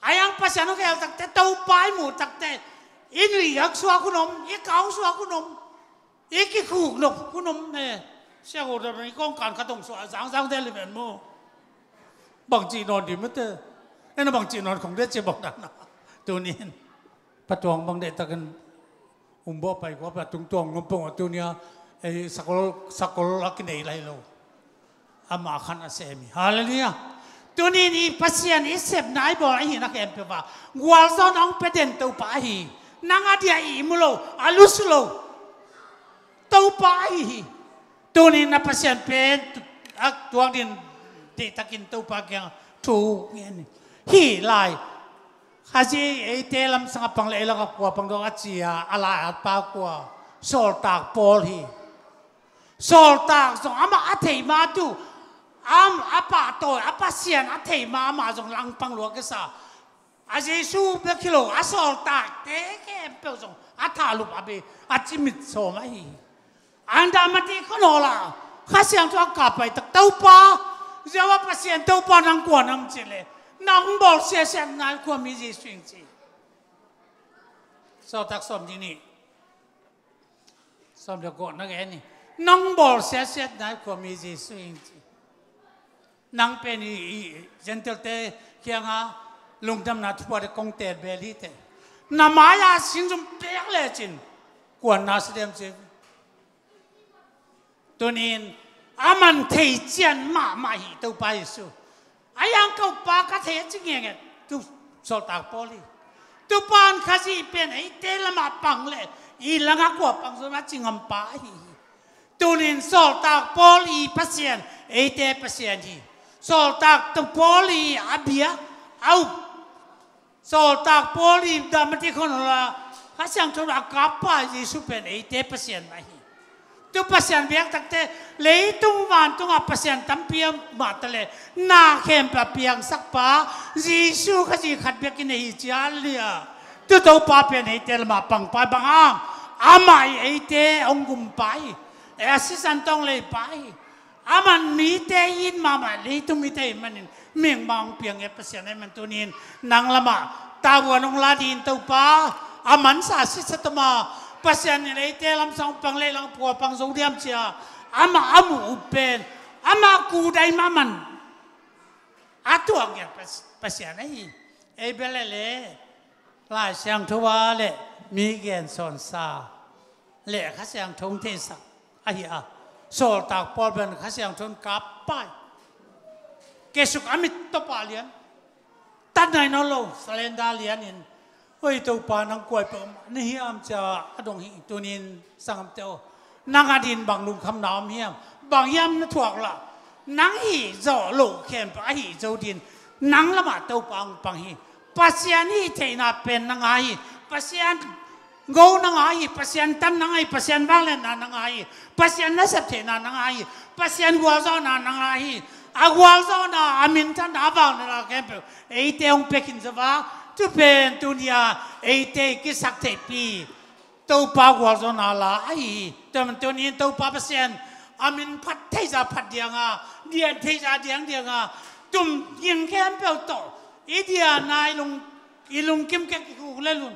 A yang Pasian hong khel takte, Topa i muh takte, i nui hong suak hun om, i kau hong suak hun om, i kikhuk nop hun om e. Siang uh dah i kongkan khat hong suak zangzang te liven mu. Bangci nawn ding mate. Ena bangci nawn khong de ci bang dan a. Tunin patuang bang deihtakin umbawh pai kua pa tungtuang ngom pong a tunia ei sakol, sakol a kinei lai lo. Ama khan a sem hi. Halleluiah. Tunin i Pasian i sepna i bawl ahi na khempeuh a gualzawhna hong pia den Topa ahi. Nang a dia i mu lo, a lusu lo Topa ahi hi. Tunin na Pasian pen a tuak din deihtakin Topa kiang thu ngen hi. Hih lai Khazih eite lamsang a pang le ei lam a kua pang dong a ci a, a lai a pa kua? Sawltak Paul hi. Sawltak zong amah a thei ma tu, am, a pahtawi, a Pasian a thei ma amah zong langpang lua kisa. A Jesu bek hi lo, a sawltakte khempeuh zong a thahlup a bei, a cimit sawm ahi hi. Ang dah mati khon aw la, Kha Siangtho a kap pai tak, Topa, Jehovah Pasian Topa nang kua nam ci le, nang bawl siasiat nai kua mi Jesu ing ci. Sawltak sawm nih nih. Sawm le kua na gen hi. Nang bawl siasiat nai kua mi Jesu ing ci. Nang pen i, i Gentile-te kianga lungdamna thupha de kong tel bel hi te. Na mai-a singzum pek lecin kuan na sa diam ci. Tunin a man thei cian mahmah hi Topa Jesu. A yang ko pa ka thei a ci ngenget tu sawltak Paul hi. Tupan Khazih pen eite lamah pang le i langah kua pang zong a ci ngam pa ahi hi. Tunin sawltak Paul i Pasian eite Pasian hi. Sawltak tu Paul i a bia a up. Sawltak Paul i dah mati khon aw la, Kha Siangtho a kap pa Jesu pen eite Pasian mah hi. Tu Pasian biak takte, leitung vantungah Pasian tampi a mah ta le, na khempeuh a piangsak pa Jesu Khazih khat biakinn ahi ci a lia. Tu Topa pen eite lamah pang pa bang hang, amah i eite hong gum pa hi. E a sisan tawng lei pa hi. A man mite in mahmah, leitung mite in manin mihing mah hong piang e Pasian e. Man tunin nang lamah tavuan hong la ding Topa, a mansa sitsa toma Pasian in eite lamsang pang lei lang pua pang zo diam cia amah a mu up pen, amah kudai mah man a tuak ngiat Pas-, Pasian ahi. Ei bia le le Lai Siangtho a le mi gen sawnsa le Kha Siangtho hong theisak ahi a, sawltak Paul pen Kha Siangtho in kap pai. Kesuk a mit tawpah lian, tat nai nawn lo, salenda lianin, oi Topa nang kuai peuh na hiam cia a dong hi. Tunin sanggamte aw, nang a din bang lungkhamna om hiam? Bang hiam na thuak lah? Nang hih zawh loh khempeuh a hih zo din nang lamah Topa hong pang hi. Pasian hih theihna pen na ngah hi. Pasian go na ngah hi. Pasian tan na ngah hi. Pasian vangliatna na ngah hi. Pasian nasep theihna na ngah hi. Pasian gualzawhna na ngah hi. A gualzawhna, a minthanna, a vangliatna khempeuh eite hong pia khin zo va. Tu pen tunia eite kisak theihpi Topa gualzawhna la ahi hi. Tua man tunin Topa Pasian a min phat theihsa phat dianga, dian theihsa diang dianga, tum ging khempeuh tawh i diana i lung, i lungkim kek i kuk lel un.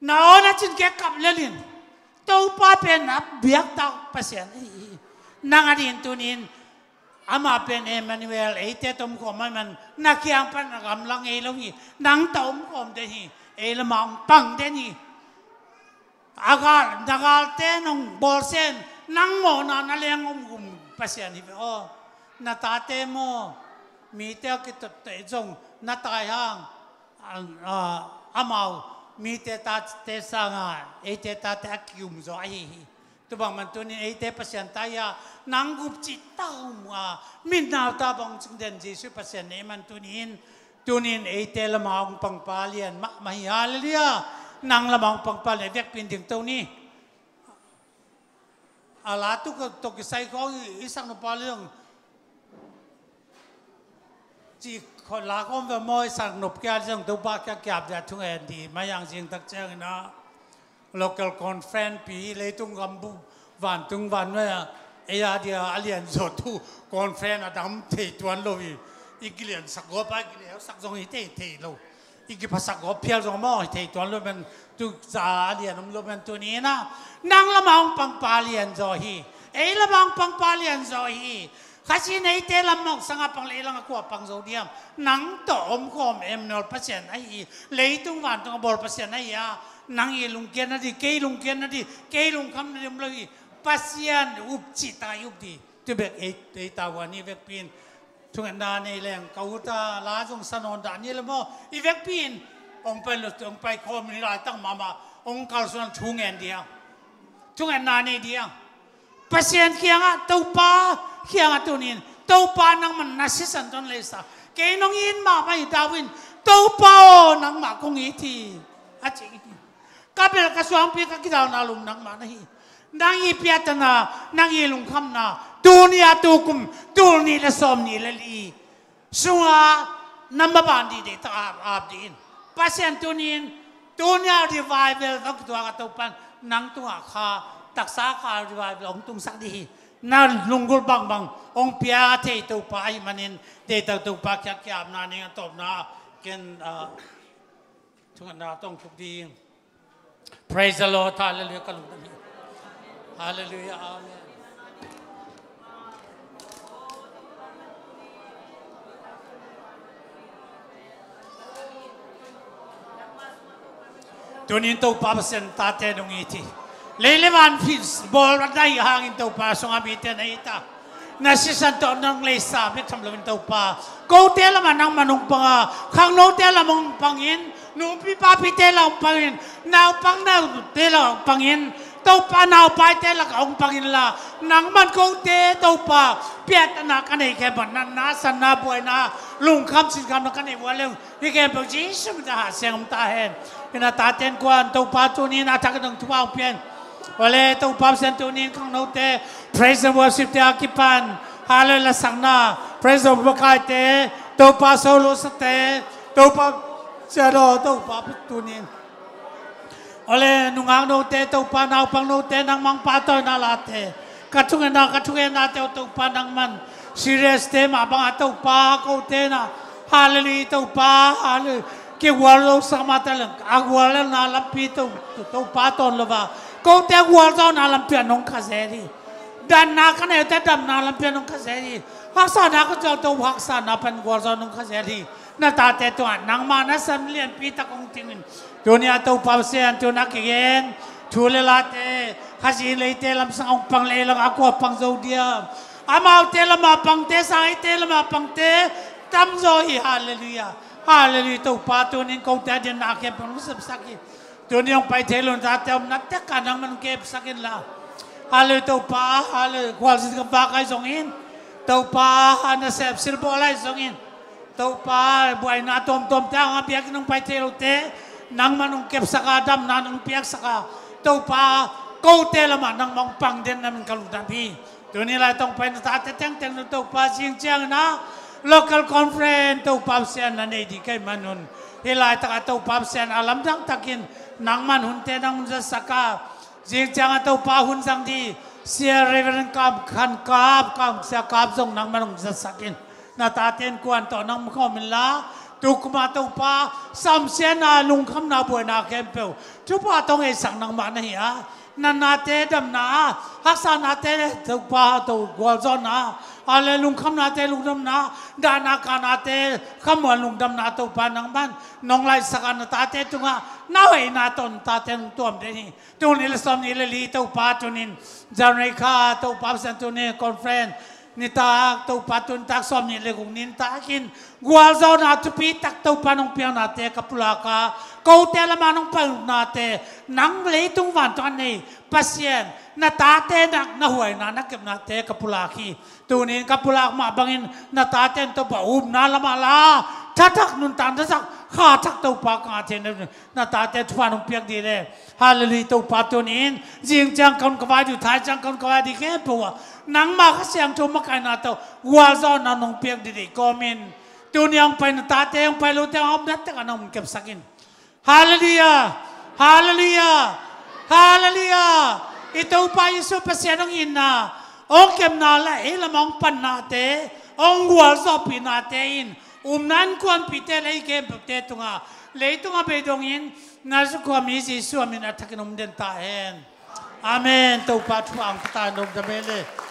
Na aw na cin kek kap lel in. Topa pen a biaktak Pasian ahi hi. Nang a din tunin Amah pen Emmanuel, eite tawh om khawm ahih man, na kiang pan a gamla ngei lo hi, nang tawh om khawm den hi, ei lamah hong pang den hi. A gal, na galte nong bawlsia in, nang mawhna na leng om gum Pasian hi ve aw. Na tate maw, mite a kituatte zong na tai hang, a, a, amau mite tate sanga eite tate a ki-um zaw ahi hi. Tua bang man tunin eite Pasian ta hi a, nang gup cih ta um a, mit nau ta bang cing den Jesuh Pasian nei man tunin, tunin eite lama hong pangpa lian mahmah hi. Halleluiah. Nang lama hong pangpa lian, vekpi in dingto ni. A la tu ka tawh kisai khawng i, i sak nop pa liang. Ci khawh la khawm ve maw, i sak nop kia liang, Topa kia kiap dia thungen di, maiang zing tak ciangin a. Local conference pi hi, leitung gambup, vantung vannuai ah, ei a dia a lianzaw tu conference a dam thei tuan lo hi. I kiliansak gawp a, i kilehsak zong hi thei thei lo. I kiphasak gawp phial zong maw hi thei tuan lo man, tu za a lian om lo man, tuni in ah nang lamah hong pangpa lianzaw hi. Ei lamah hong pangpa lianzaw hi. Khazih neite lam mawk sangah pang lei langah kua pang zo diam? Nang tawh omkhawm Emmanuel Pasian ahi hi. Leitung vantung a bawl Pasian ahi a, nang i lungkiat nading, kei lungkiat nading, kei lungkham nading om lo hi. Pasian up cih tak i up ding. Tu bek ei, ei tavuan i vekpi in thungetna nei leng ka ut a, la zong sa nawn dah ni le maw? I vekpi in hong pai lo, hong pai khawm ni laitak mahmah, hong kalsuan thu ngen ding a, thungetna nei ding a. Pasian kiangah, Topa kiangah tuni in, Topa nangman na sisan tawh hong leisa. Kei nong it mahmah hi, David in, Topa aw, nangmah kong it hi, a ci hi. Ka bel ka suangpi, ka kidalna lum nangmah na hi. Nang i piattana, nang i lungkhamna, tuni a tukum, tul nih le sawm nih le li sungah na maban dih deihtak ap, ap dih in. Pasian tuni in, tuni a revival hong kituak a, Topa in nang tungah kha, taksa kha revival hong tungsak dih hi. Na lunggulh bangbang hong pia thei Topa ahih manin, deihtak Topa kiang ki-apna ning a tawpna ken, ah, thungetna tawh hong thuk ding. Praise the Lord. Hallelujah. Ka lungdam hi. Hallelujah. Amen. Tunin Topa Pasian tate nong it hi. Lei le van phit bawl a dai hangin Topa sungah mite na it a, na sisan tawh nong leisa bek tham loin Topa, kote lamah nangman hong pang a, khangnote lamah hong pangin, nupi papite lamah hong pangin, naupang naute lamah hong pangin, Topa naupaite lakah hong pangin la, nangman kote Topa piattana ka nei khempeuh, natna, sanna, buaina, lungkham sinkhamna ka nei uh a leh, hih khempeuh Jesu min tawh Kha Siangtho om ta hen. Hih na taten kuan Topa tunin a thakin hong thupha hong pia in. Awle Topa Pasian tunin khangnote, praise and worship te a kipan, hallelujah, lasakna, praise and worship makaite, Topa solo sate, Topa Pasian aw, Topa tunin. Awle nungak note, Topa naupang note, nangmah hong pahtawina late, ka thungetna, ka thungetnate uh Topa nangman serious te mah bangah Topa kote na, hallelujah, Topa, hallelujah, kigual lo sak mah ta leng, a gualna lampi To, To, Topa tawn lo va, kote gualzawhna lampi ah nong kha zel hi. Damna ka nei uh te damna lampi ah nong kha zel hi. Haksatna ka tuak, To, haksatna pan gualzawh nong kha zel hi. Na tate tungah nangmah na sam lianpi tak hong ting in. Tuni a Topa Pasian, tuni a kigen thu le late, Khazih leite lamsang hong pang lei langah kua pang zo diam? Amaute lamah pangte sang eite lamah pangte tamzaw hi. Hallelujah. Hallelujah. Topa tunin kote a dinna khempeuh hong sepsak hi. Tuni hong pai thei lo na tate omna tekah nangman hong kepsak inla. Hallelujah Topa, hallelujah. Khualzin ka vak ahi zongin, Topa, a nasep silbawl ahi zongin, Topa, buaina tuamtuamte hang a biakinn hong pai thei lote nangman hong kepsak a, damna nong piaksak a, Topa, kote lamah nangmah hong pang den na min ka lungdam hi. Tuni lai tawh hong pai na tate tengteng na Topa zing ciangin a local conference Topa Pasian na nei ding ka hih manun, hih laitakah Topa Pasian a lamdang takin nangman hunte nang hong zatsak a, zing ciangah Topa hun zang ding Sia Reverend Kam Khan Kap, Kam Sia Kap zong nangman hong zatsak in. Na taten kuan tawh nang makaw min la, tukum a Topa samsiatna, lungkhamna, buaina khempeuh thupha tawh hong heisak nangmah na hi a, natnate damna, haksatnate Topa tawh gualzawhna, a le lungkhamnate lungdamna, dahna kahnate khamuan lungdamna Topa nangman nong laisak a, na tate tungah na hoihna tawh na tate nong tuam den hi. Tul nih le sawm nih le li Topa tunin January kha Topa Pasian tunin conference nitak Topa tunitak sawm nih le guk nintakin gualzawhna thupi tak Topa nong piaknate ka pulak a, kote lamah nong painate, nang leitung vantung a nei Pasian na tate na, na huaina na kepnate ka pulak hi. Tunin ka pulak mah bangin na taten Topa upna lamah la, thathak nuntak, thathak khathak Topa ka ngah theihna, na tate thupha nong piak dih le. Hallelujah Topa tunin zing ciang ka hun ka vai dih, thai ciang ka hun ka vai dih khempeuh ah nangmah Kha Siangtho makaihna tawh gualzawhna nong piak dih deih kawmin, tuni hong pai na tate hong pai lote hong omna tekah nong kepsak in. Hallelujah. Hallelujah. Halleluiah! I Topa Jesu Pasian hong itna, hong kepna le ei lam hong pannate, hong gualzawhpihnate in umna innkuanpihte le i khempeuhte tungah, leitungah beidongin Nazareth khuami Jesu a min a thakin hong den ta hen. Amen. Topa thu ang kata in hong dam hen le.